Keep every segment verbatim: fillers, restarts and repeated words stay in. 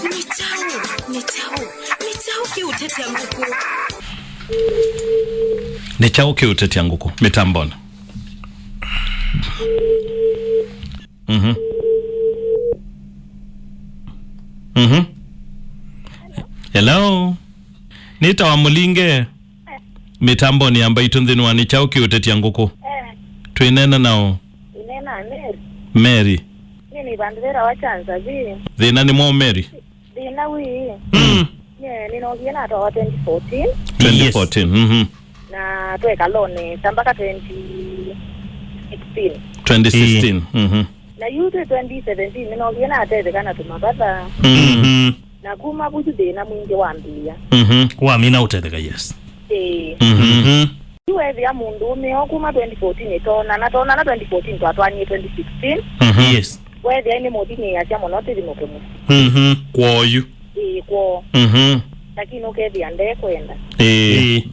Nĩ kyaũ? Nĩ kyaũ? Nĩ kyaũ kĩũtetya ngũkũ? Nĩ kyaũ kĩũtetya ngũkũ mĩtambonĩ? Mhm. Mhm. Hello. Nĩtawa Mũlinge. Mĩtambonĩ ya Mbaitũ nthĩnĩ wa nĩ kyaũ kĩũtetya ngũkũ? Eh. Twĩneena naũ? Ĩneena Mary. Mary. Nĩ nĩ vandũ vetawa Chanza vi. Thĩna nĩ mwaũ Mary? Thĩna wĩ. Mm. Nye nĩnookie natwawa twenty fourteen. Twenty fourteen, mhm. Na twekala o nesa mpaka twenty sixteen. Twenty sixteen, mhm. Na yu twĩ twenty seventeen nĩnookie natetheka na tũmavatha. Mm. Mhm. Na kuma vu yu thĩna mwingĩ wambĩĩa. Mhm. Wamina ũtetheka, yes. Ĩĩ. Mhm. Mhm. Yu weethĩa mũndũũme o kuma twenty fourteen ĩtoona, na toona na twenty fourteen twatwaanie twenty sixteen. Mhm. Yes. Weethĩa nĩ mũthi nĩasya mũno tĩthimũke mũsyĩ. Mhm. Kwoyu. Ĩĩ, kwoo. Mhm. Lakini ũkethĩa ndekwenda. Ĩĩ. Ĩĩ.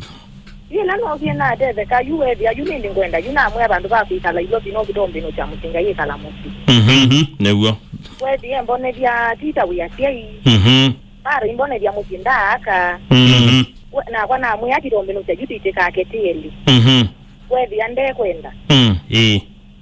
Yu ĩla nookie natetheka, yu weethĩa, yu nĩndĩ ngwenda, yu namwĩa vandũ va kwĩkala Ilovi no kĩtombĩno kya mũsinga yĩkala mũsyĩ. Mhm. Mhm. Nĩw'o. Weethĩa mbonethya tita wĩ asyai. Mhm. Mara imbonethya mũsyĩ ndaaka. Mhm. We-, nakwa namwĩa kĩtombĩno kya yu titĩkake tĩeli. Mhm. Weethĩa ndekwenda. Mm. Ĩĩ.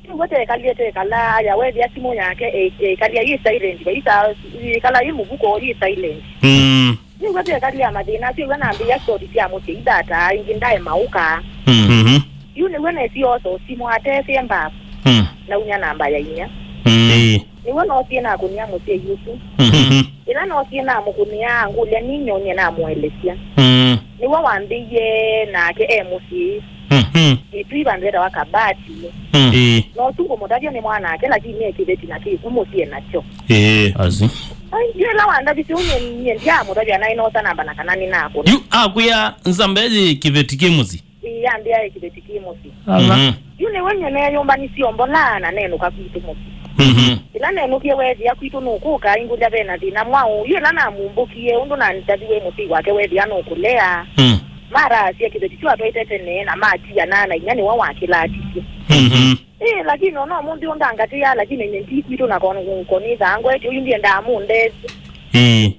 Nĩw'o tekalile twekala aya, weethĩa simũ yake ĩ-, ĩkalya yĩ silent, vaisa ĩkala yĩ mũvuko yĩ silent. Mm. Nĩw'o tekalile mathĩna asu, ĩw'a nambĩĩa stori sya mũsyĩ ithataa, ĩngĩ ndaema ũka. Mm. Mhm. Yu nĩw'o nesie oso simũ atesye mbavu. Mm. Naunya namba ya inya. Mm. Ĩĩ. Nĩw'o noosie nakũnĩa mũsyai ũsu. Mhm. Ĩla noosie namũkũnĩa, angũlya ninyony'e namũelesya. Mm. Nĩw'o wambĩie nake e mũsyĩ. Mhm. Ĩtui vandũ vetawa Kabati. Mm. Ĩĩ. Nosu ngũmũtavya nĩ mwanake, lakini e kĩveti na kĩku mũsyĩ nakyo. Ĩĩ. Asi. Ai, yu ĩla wandavisye ũu nyie, nyie ndyaamũtavya naĩ nosa namba na kana nĩnakũna. Yu akwĩa nzamba ĩyĩ kĩveti kĩ mũsyĩ? Ĩĩ, ambĩa e kĩveti kĩ mũsyĩ. Ala. Mhm. Yu nĩwe nyie neyũmbanisye ombolaa na nenũka kwitũ mũsyĩ. Mhm. Ĩla nenũkie weethĩa kwitũ nũkũka ingũlya vena thĩna mwaũ. Yu ĩla namumbũkie ũndũ nanitaviwe mũsyai wake weethĩa nũkũlea. Mm. Mara asya kĩveti kyu atwaĩte tene na matiana na inya nĩwe wakĩlatisye. Mhm. Ĩĩ, lakini ona ũmũnthĩ ũndangatĩa, lakini nyie ndi kwitũ na kon-, konĩthaa ngwetye ũyu ndiendaa mũndethye. Ĩĩ.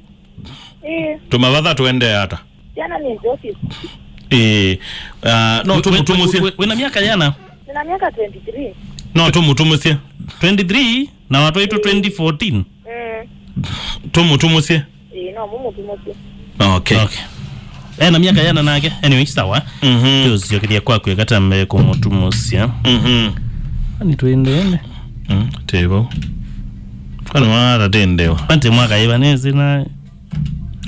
Ĩĩ. Tũmavatha tũendee ata? Syana nĩ nzeo syĩ. Ĩĩ. Ah, no tũmũtumũsye. Wĩ, wĩ, wĩ, wĩna myaka yana? Nĩna myaka twenty-three. No tũmũtumũsye. Twenty-three na watwaitwe twenty fourteen. Mm. Tũmũtumũsye. Ĩĩ, no mũmũtumũsye. Okay. Okay. Ena myaka yana nake? Anyway, sawa. Mhm. Tũsyokethya kwaku ekatambe kũmũtumũsya. Mhm. Ani twĩndene. Mm, tĩvo. Kwani wara tendewa? Ante mwaka ĩva nĩsĩ na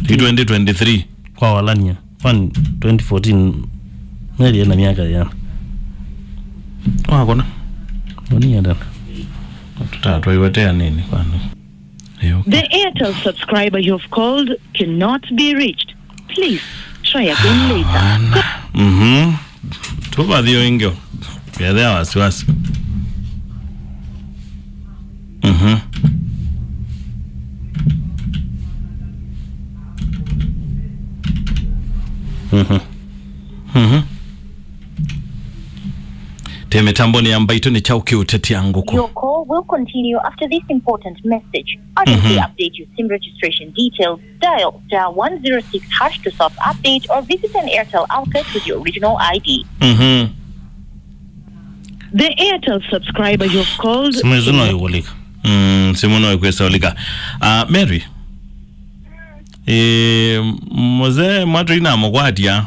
yu twenty twenty-three. Kwa walania. Kwani twenty fourteen, Mary ena myaka yana? Wakona? Ũnia ndana. Tũtatwaiwetea nini kwani? Ĩĩ, okay. The Airtel subscriber you have called cannot be reached. Please try again later. Ana. Mhm. Tũvathio ingĩ. Kethea wasiwasi. Mhm. Mhm. Mhm. Te mĩtambonĩ ya Mbaitũ nĩ kyaũ kĩũtetya ngũkũ? Your call will continue after this important message. Urgently update your SIM registration details. Dial star one zero six hash to self-update or visit an Airtel outlet with your original I D. Mhm. The Airtel subscriber you have called. Simũ ĩsu no ĩkũlika. Mm, simũ no ĩkwĩsa ũlika. Ah, Mary. Eh, mzee mwatũ ina mũkwatya.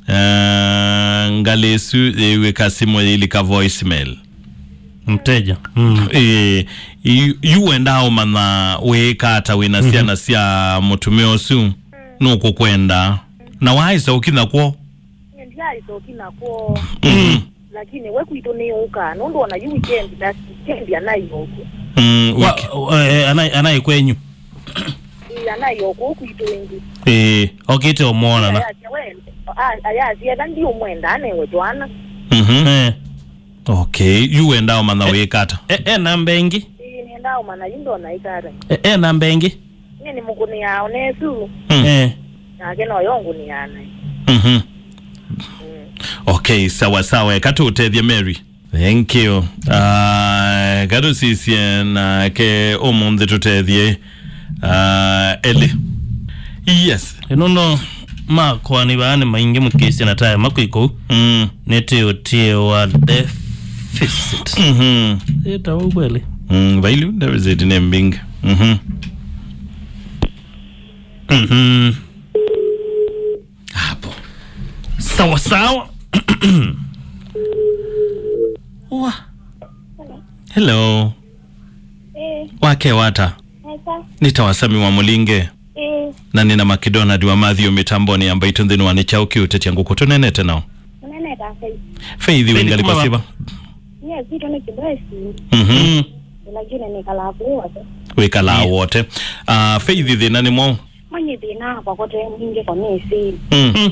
Eh, ngalĩ ĩsu yĩw'ĩka simũ yĩilika voicemail. Mteja. Mm. Eh, yu, yu wendaa ũmanya wĩĩka ata wĩna syana sya mũtumĩa ũsu nũkũkwenda. Na waaĩsa ũkinya kwoo? Nĩndyaĩsa ũkinya kwoo. Mhm. Lakini we kwitũ nĩ ũka, nũndũ ona yu weekend, na weekend anaĩ oku. Mm, wa, wiki- eh, anaĩ, anaĩ kwenyu? Ĩĩ, anaĩ oku kwitũ ĩngĩ. Ĩĩ, okĩte ũmwonana. Ayasya we, a-, ayasya etha ndiũmwenda, anewe twana. Mhm. Eh. Okay, yu wendaa ũmanya wĩĩka ata? E, e namba ĩngĩ? Ĩĩ, nĩendaa ũmanya yu ndona ĩkata. E, e namba ĩngĩ? Nyie nĩmũkũnĩaa o nesu. Mm. Eh. Nake noyo ngũnĩaa naĩ. Mhm. Mm. Okay, sawa sawa. Eka tũũtethye Mary. Thank you. Ah, eka tũsisye nake ũmũnthĩ tũtethye. Ah, elĩ. Yes. Ĩno no makoani vaa nĩ maingĩ mũkĩsĩ na taya makwĩ kũu. Mm. Nĩtĩũtie wa deficit. Mhm. Ĩtawa kweli? Mm, vailu deficit nĩ mbingi. Mhm. Mhm. Hapo. Sawa sawa. Wa. Hello. Eh, wake wata. Nesa. Nĩ ta wasami wa mũlinge. Eh. Na nĩ na McDonald wa Matthew mĩtamboni ya mbaitũ nthĩnĩ wa nĩ kyaũ kĩũtetya ngũkũ tũnenete nao. Mũnene ta Faith. Faith wĩ ngalĩko kuma syĩva? Yes, kwitũ nĩ Kibwezi. Mhm. Mm. Lakini nĩkalaa kũu Wote. Wĩkalaa Wote. Ah, Faith thĩna nĩ mwaũ? Manye thĩna wakwa kote mwingĩ kwa mĩsĩ. Mm. Mm.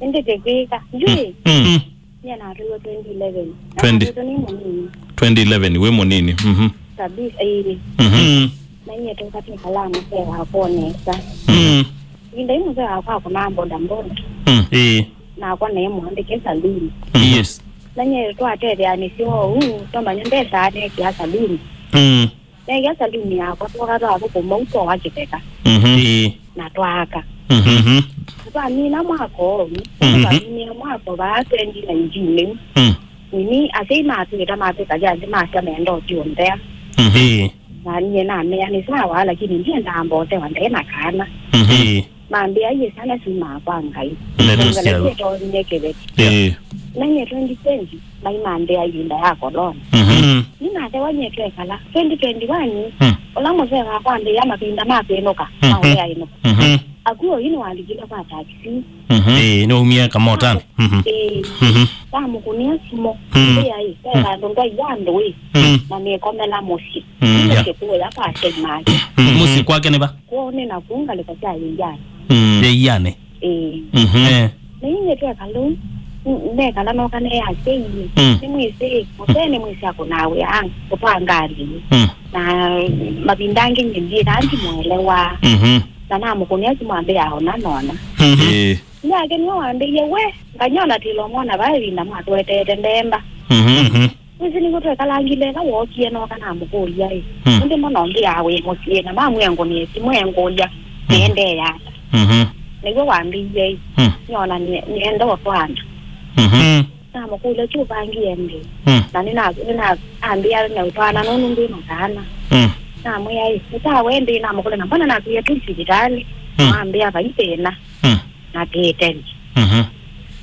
Ĩndĩ tekwĩka. Njui. Mm. Mm. Nye natwiwe twenty eleven. Twenty. Natwiwe nĩ mũnini. Twenty eleven, wĩ mũnini. Mhm. Kabisa, ĩĩ. Mhm. Mm. Na nye toka twĩkalaa mũsee wakwa nesa. Mm. Ĩvinda yu mũsee wakwa akũnaa boda boda. Mm. Ĩĩ. Nakwa naĩ mũandĩke saluni. Yes. Na nye twatetheanĩsye ũu, twamanya mbesa anekia saluni. Mm. Neekĩa saluni yakwa, twoka twathũkũma u twoa kĩtheka. Mhm. Ĩĩ. Na twaaka. Mhm. Mhm. Na twamina mwaka ũu, mhm, twaminie mwaka vaa twenty nineteen ĩu. Mm. Nini asyai matwĩta matwĩka kyathi masya menda ũthi ũnthea. Mhm. Ĩĩ. Na nyie namea nĩ sawa, lakini ndiendaa mbotewa ndee na kana. Mhm. Ĩĩ. Mambĩa, "Iĩ syana siumaa kwa Ngai." Ndeto syayo. Ngalekĩtonyie kĩveti. Yeah. Ĩĩ. Na nyie twenty twenty, maimambĩa ĩvinda ya corona. Mhm. Mm. Ninathewa nyie twekala. Twenty twenty-one, mm, ũla mũsee wakwa ambĩĩa mavinda ma kwĩnũka, mm, maũlea ĩnũka. Mhm. Akuo yu nĩwalikile kwa taxi. Mhm. Ĩĩ, nĩwaumie kamotani. Mhm. Ĩĩ. Mhm. Ndamũkũnĩa simũ. Mm. Mbĩa ĩ, ve, mm, vandũ ndwaiya andũ ĩ. Mm. Na nĩkomela mũsyĩ. Mm. Nĩ, yeah, mũsyĩ kũya kwa asyai make. Mm. Mũsyĩ kwake nĩ va? Kwoo nĩ naku ngalĩko sya Yĩianĩ. Mm. Yĩianĩ. Ĩĩ. Mhm. Eh. Na inyie twekala ũu, n-, nekala noka ne asyai. Mm. Nĩmwĩsĩ, mũsee nĩmwĩsĩ akũnaa wĩa kũtwaa ngalĩ. Mm. Na mavinda angĩ nyie ndyĩthaa ndimũelewa. Mhm. Na namũkũnĩa simũ ambĩa ona nona. Mhm. Ĩĩ. Nake nĩwe wambĩie, "We, nganyona tĩlo mwana vaa ĩvinda mwatũeteete ndemba." Mhm. Mhm. Wĩsĩ nĩw'o twekalangile ĩla wookie noka namũkũlya-ĩ. Mm. Nũndũ mo nombĩaa wĩ mũsyĩ, na mamwĩa ngũnĩe simũ engũlya, mm, nĩendeea ata. Mhm. Nĩw'o wambĩie-ĩ, mm, nyona nĩ-, nĩenda ũtwaana. Mhm. Mm. Namũkũlya, "Kyũvangie ndĩ?" Mm. Na nĩna-, nĩna-, ambĩa nĩũtwaana nũndũ ndĩ na kana. Mm. Namwĩa-ĩ, "Nĩ sawa ĩndĩ?" Namũkũlya, "Na mbona nakwĩe tũ sivitalĩ?" Mm. Ambĩa, "Vai thĩna." Mm. Na tĩteni. Mhm.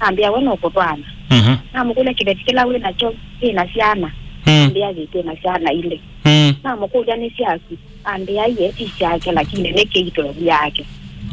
Ambĩa, "We nũkũtwaana?" Mhm. Namũkũlya, "Kĩveti kĩla wĩ nakyo kĩ na syana?" Mm. Ambĩa, "Ĩĩ, kĩ na syana ilĩ." Mm. Namũkũlya, "Nĩ syaku?" Ambĩa, "Ĩĩ, ti syake, lakini nĩ kĩito yake."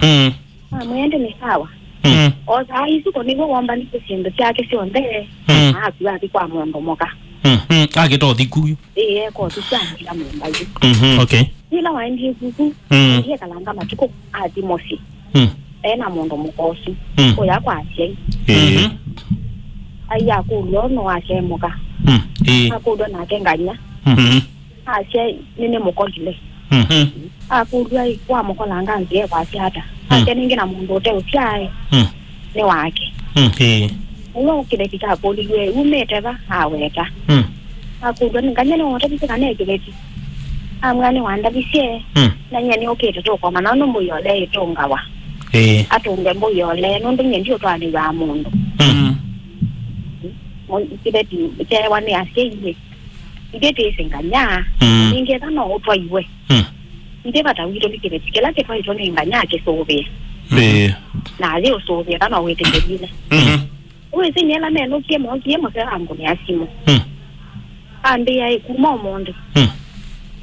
Mm. Namwĩa, "Ĩndĩ nĩ sawa." Mm. O saa isu ko nĩw'o wombanĩtye syĩndũ syake syonthe, mm, na akua athi kwa mũndũ mũka. Mm. Mm. Akĩta ũthi kuyu. Ĩĩ, ekoti sya ndia mũmba yu. Mhm. Okay. Yĩla waendie kuku, mm, endie kalanga matukũ athi mũsyĩ. Mm. E na mũndũ mũka ũsu. Mm. Kũya kwa asyai. Ĩĩ. Mhm. Ai akũlw'a no asyae mũka. Mm. Ĩĩ. Akũlw'a nake nganya. Mm. Mhm. Asya, "Nĩnĩmũkolile." Mm. Mm. Akũlw'a, "Wamũkolanga nzĩa ekwasya ata?" Mm. Asya, "Nĩngĩ na mũndũ ũteũsyae." Mm. Nĩ wake. Mm. Ĩĩ. Nĩw'o kĩveti kyakũlilw'e, "Umĩte va?" Aweta. Mm. Akũlw'a, "Nĩ nganya nĩwaũtavisye kana e kĩveti?" Amwĩa, "Nĩwandavisye." Mm. "Na nyie nĩũkĩte tũkomana nũndũ mbũi ole ĩtũngawa." Ĩĩ. Atũnge mbũi ole, nũndũ nyie ndiũtwaanĩw'aa mũndũ. Mm. Mũ-, kĩveti kyeewa nĩ asyai. Ithyĩ twĩsĩ nganya, mm, ningĩ ethwa no ũtwaiwe. Mm. Ithyĩ vata witũ nĩ kĩveti kĩla kĩtwaĩtwe nĩ nganya kĩsũvĩe. Ĩĩ. Na athi ũsũvĩe kana wĩtĩkĩlile. Mm. Wĩsĩ nĩ ala menũkie mookie mũsee wa ngũnĩa simũ. Mm. Ambĩa ĩ kuma ũmũnthĩ. Mm.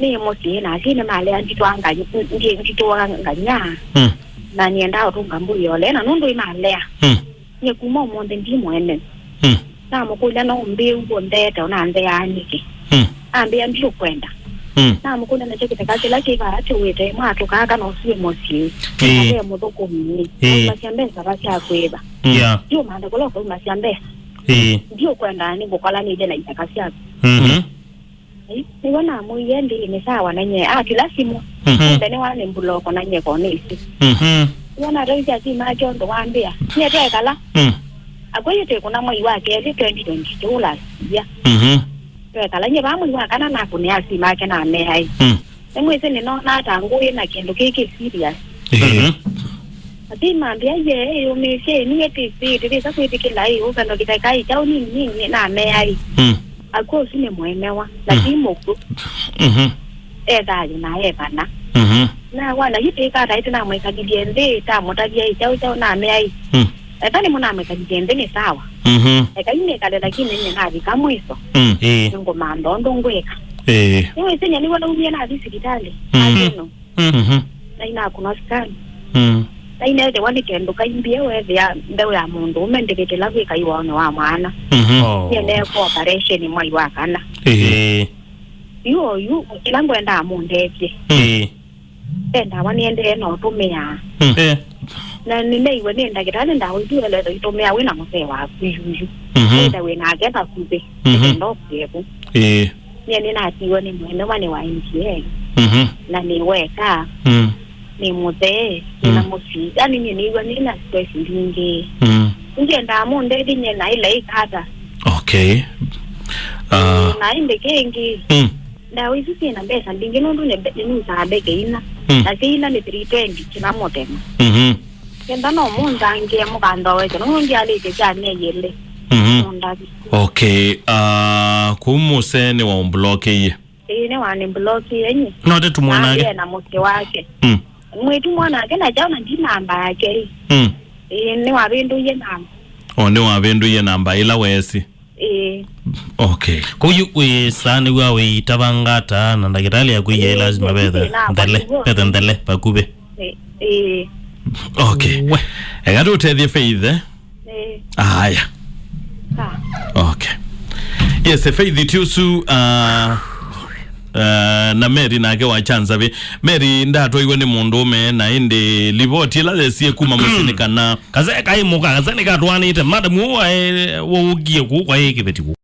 Nĩ mũsyĩ na asyai nĩmalea nditwaa nganya, ndi-, nditwaa nganya. Mm. Na nĩendaa ũtũnga mbũi ole na nũndũ ĩmalea. Mm. Nyie kuma ũmũnthĩ ndi mwene. Mm. Namũkũlya, "No ũmbĩe ũu ũntheete ũnantheaa nĩkĩ?" Mm. Ambĩa, "Ndiũkwenda." Mm. Namũkũlya, "Nakyo kĩtheka kĩla kĩ vaa kĩwĩte mwatũkaa kana ũsu wĩ mũsyĩ? Ĩĩ. Na ve mũthũkũmi? Ĩĩ. Waumasya mbesa va sya kwĩva? Mm. Yeah. Ndiũmantha kũla ũkaumasya mbesa. Ĩĩ. Ndiũkwenda nĩngũkolanĩte na itheka syaku." Mhm. Nĩw'o namwĩie, "Ndĩ nĩ sawa na nyie." Atila simũ. Mhm. Kumbe nĩwanĩ mbuloko na nyie konĩsi. Mhm. Nĩw'o natavisye asyai make ũndũ wambĩa. Nyie twekala. Mm. Akwĩie twĩkũna mwei wa kelĩ twenty twenty-two last year. Mhm. Twekala nyie vaa mwei wa kana nakũnĩa asyai make na meaĩ. Mm. Nĩmwĩsĩ nĩnonaa ta ngũĩ na kĩndũ kĩkĩ serious. Ĩĩ. Mhm. Ati mambĩa ye yũmĩĩsye ĩnĩ ĩtĩsĩ tĩvĩsa kwĩtĩkĩla ĩ ũkando kĩtakai kyaũ nini nini namea ĩ. Mm. Akw'o ũsu nĩ mũemewa, na ti mũkw'ũ. Mhm. E thayũ na e vana. Mhm. Na wana yu tĩkata ĩtĩ namwĩkalilye nthĩ tamũtavya ĩ kyaũ kyaũ namea ĩ. Mm. Eka nĩ mũnamwĩkalilye nthĩ nĩ sawa. Mhm. Eka yu nĩkale lakini nye navika mwiso. Mm. Ĩĩ. Nĩngũmantha ũndũ ngwĩka. Ĩĩ. Nĩwĩsĩ nye nĩw'o naumie nathi sivitalĩ. Mm. Ateno. Mhm. Na inakunwa scan. Mm. Na ineethĩwa nĩ kĩndũ kaimbie wethĩa mbeũ ya mũndũ ũme ndĩvĩtĩla kwĩka iwaonĩ wa mwana. Mhm. Oh. Nĩneekwa operation mwai wa kana. Ĩĩ. Ĩĩ. Yu oyu, kĩla ngwendaa mũndethye. Mm. Ĩĩ. Ve ndawa nĩendee na ũtũmĩaa. Mm. Eh. Na nĩneiwe nĩ ndakĩtalĩ ndawa isu elethwa itũmĩa wĩ na mũsee waku yuyu. Mhm. Enda wĩ nake vakuvĩ. Mhm. Enda ũkũevu. Ĩĩ. Nyie nĩnatiiwe nĩ mũemewa nĩ wa N G A. Mhm. Na nĩ weka. Mm. Nĩ mũthee, nĩ na Mm. mũsyĩ. Yani nyie nĩiw'a nĩ na stress mbingĩ. Mm. Ndiendaa mũndethye nyie na ĩla ĩkata. Okay. Ah. Na ĩndĩ kĩngĩ, Mm. ndawa isu syĩ na mbesa mbingĩ nũndũ nĩ mbe- nĩnusaa mbeke ina. Mm. Na syĩ ina nĩ three twenty kĩla mũthenya. Mhm. Kenda no mũnzangĩe mũkanthoesya nũndũ ndyalĩte kya myei ĩlĩ. Mhm. Mũndavi. Okay. Ah, kũu mũsee nĩ wa ũmblokeie. Ĩĩ, nĩ wa nĩ block yenyu. No te tũmwanake. Naambie na mũsyĩ wake. Mm. Mwĩtu mwanake na kyaũ na ndi namba yake ĩ. Mm. Ĩĩ, nĩ wavĩndũie namba. O, nĩ wavĩndũie namba ĩla weesi. Ĩĩ. Okay. Kũu wĩ saa nĩw'a wĩitavanga ata na ndakĩtalĩ yaku iye lazima vethe nthele, vethe nthele vakuvĩ. Ĩĩ, ĩĩ. Okay. We. Eka tũtethye Faith, eh? Ĩĩ. Aya. Sawa. Okay. Yes, Faith Tiusu, uh, uh, na Mary nake wa Chanzavi. Mary ndatwaiwe nĩ mũndũũme na ĩndĩ livoti ĩla yesie kuma mũsyĩ nĩ kana kase kaimũka, kase nĩkatwanĩte. Madam ũũ wae waukie kũu kwa ĩ kĩveti kũu.